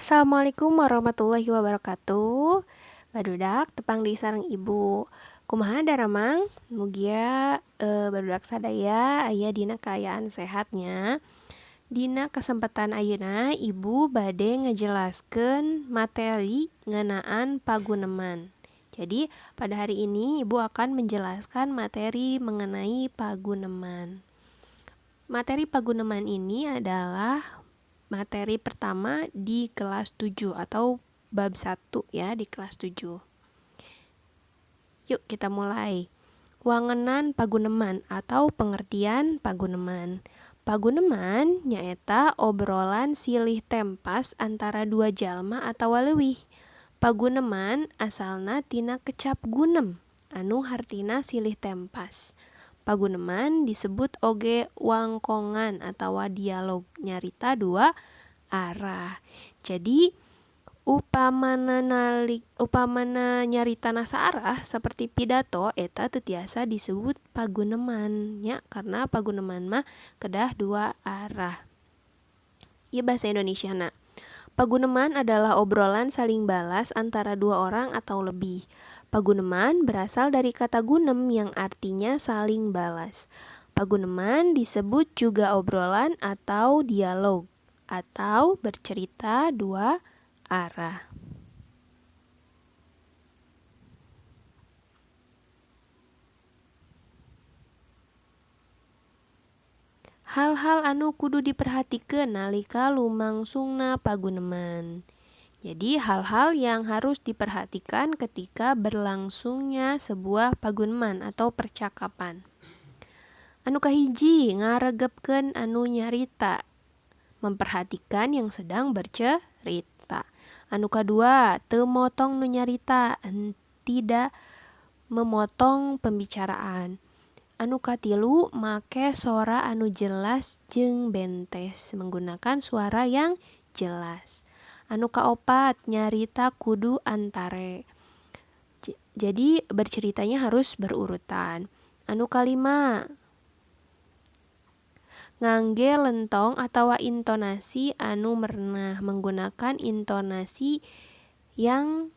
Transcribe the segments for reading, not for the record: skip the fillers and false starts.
Assalamualaikum warahmatullahi wabarakatuh. Barudak tepang deui sareng Ibu. Kumaha daramang? Mugia barudak sadaya aya dina kaayaan sehat nya. Dina kesempatan ayeuna Ibu bade ngajelaskeun materi ngeunaan paguneman. Jadi pada hari ini Ibu akan menjelaskan materi mengenai paguneman. Materi paguneman ini adalah materi pertama di kelas 7 atau bab 1 ya di kelas 7. Yuk kita mulai. Wangenan paguneman atau pengertian paguneman. Paguneman nyaeta obrolan silih tempas antara dua jalma atawa leuwih. Paguneman asalna tina kecap gunem anu hartina silih tempas. Paguneman disebut oge wangkongan atawa dialog nyarita dua arah. Jadi upamana nyaritana saarah seperti pidato eta teu tiasa disebut paguneman nya, karena paguneman mah kedah dua arah. Ieu bahasa Indonesiana. Paguneman adalah obrolan saling balas antara dua orang atau lebih. Paguneman berasal dari kata gunem yang artinya saling balas. Paguneman disebut juga obrolan atau dialog atau bercerita dua arah. Hal-hal anu kudu diperhatikeun nalika lumangsungna paguneman. Jadi hal-hal yang harus diperhatikan ketika berlangsungnya sebuah paguneman atau percakapan. Anu kahiji, ngaregepkeun anu nyarita, memperhatikan yang sedang bercerita. Anu kadua, teu motong nu nyarita, tidak memotong pembicaraan. Anu katilu, make sora anu jelas jeung bentes, menggunakan suara yang jelas. Anu kaopat, nyarita kudu antare. Jadi berceritanya harus berurutan. Anu kalima, ngangge lentong atawa intonasi anu merenah, menggunakan intonasi yang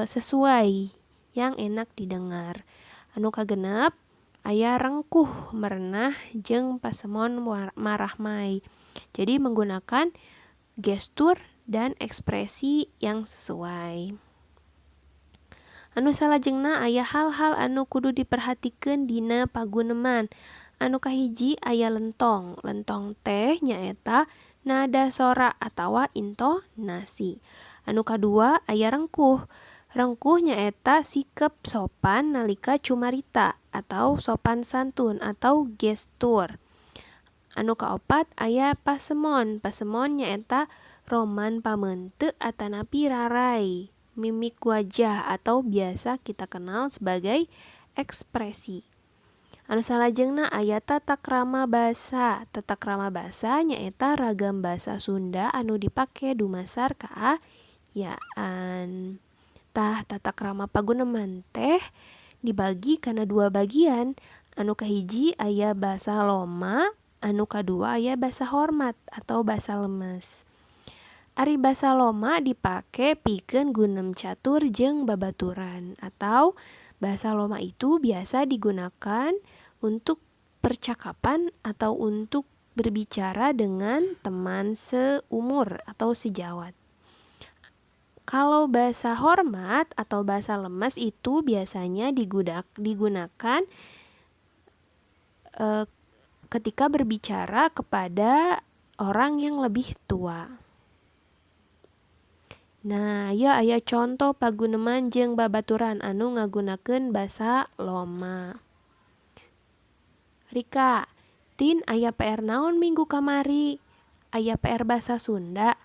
sesuai, yang enak didengar. Anu kagenep, aya rengkuh merenah jeung pasemon marahmai. Jadi menggunakan gestur dan ekspresi yang sesuai. Anu salajengna aya hal-hal anu kudu diperhatikeun dina paguneman. Anu kahiji aya lentong. Lentong teh nyaeta nada sora atawa intonasi. Anu kadua aya rengkuh. Rengkuh nyaeta sikep sopan nalika cumarita atau sopan santun atau gestur. Anu kaopat aya pasemon. Pasemon nyaeta roman pameunteuk atanapi rarai, mimik wajah atau biasa kita kenal sebagai ekspresi. Anu salajengna aya tata krama basa. Tata krama basa nyaeta ragam basa Sunda anu dipake dumasar kaayaan. Tah, tata krama paguneman teh dibagi kana dua bagian. Anu kahiji aya basa loma, anu kadua aya basa hormat atau basa lemes. Ari basa loma dipake pikeun gunem catur jeung babaturan, atau basa loma itu biasa digunakan untuk percakapan atau untuk berbicara dengan teman seumur atau sejawat. Kalau bahasa hormat atau bahasa lemes itu biasanya digunakan ketika berbicara kepada orang yang lebih tua. Nah, ya aya contoh paguneman jeung babaturan anu ngagunakeun basa loma. Rika, Tin aya PR naon minggu kamari? Aya PR basa Sunda.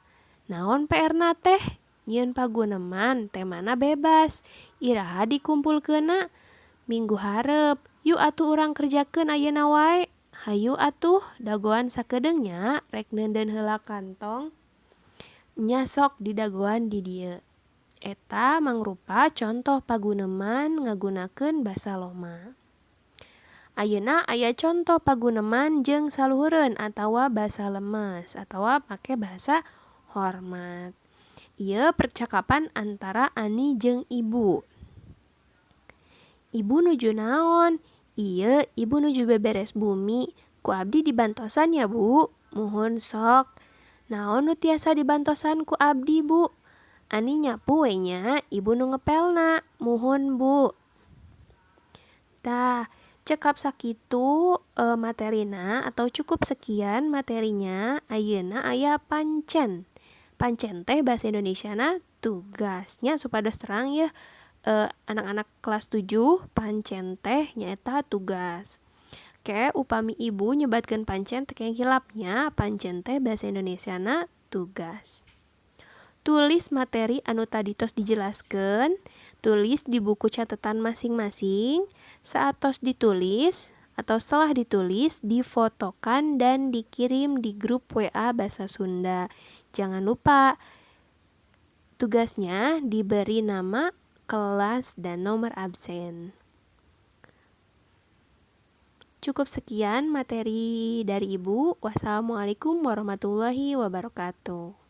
Naon PR-na teh? Nyieun paguneman, temana bebas. Iraha dikumpulkeunna? Minggu hareup. Yuk atuh urang kerjakeun ayeuna wae. Hayu atuh, dagoan sakedeung nya, rek neundeun heula kantong. Nya sok didagoan di dieu. Eta mangrupa contoh paguneman ngagunakeun basa loma. Ayeuna aya contoh paguneman jeung saluhureun atawa basa lemes atawa make bahasa Hormat. Ieu percakapan antara Ani jeung Ibu. Ibu nuju naon? Ieu ibu nuju beberes bumi. Ku abdi dibantosan ya, Bu. Muhun, sok. Naon nu tiasa dibantosan ku abdi, Bu? Ani nyapu we nya, ibu nu ngepelna. Muhun, Bu. Tah, cekap sakitu materina atau cukup sekian materinya. Ayeuna aya pancen. Pancen teh bahasa Indonesiana tugasnya, supados terang ya, anak-anak kelas 7, pancen teh nyaeta tugas. Ke upami ibu nyebatkeun pancen teh hilap nya, pancen teh bahasa Indonesiana tugas. Tulis materi anu tadi tos dijelaskan, tulis di buku catatan masing-masing. Saat tos ditulis atau setelah ditulis, difotokan dan dikirim di grup WA Bahasa Sunda. Jangan lupa tugasnya diberi nama kelas dan nomor absen. Cukup sekian materi dari Ibu. Wassalamualaikum warahmatullahi wabarakatuh.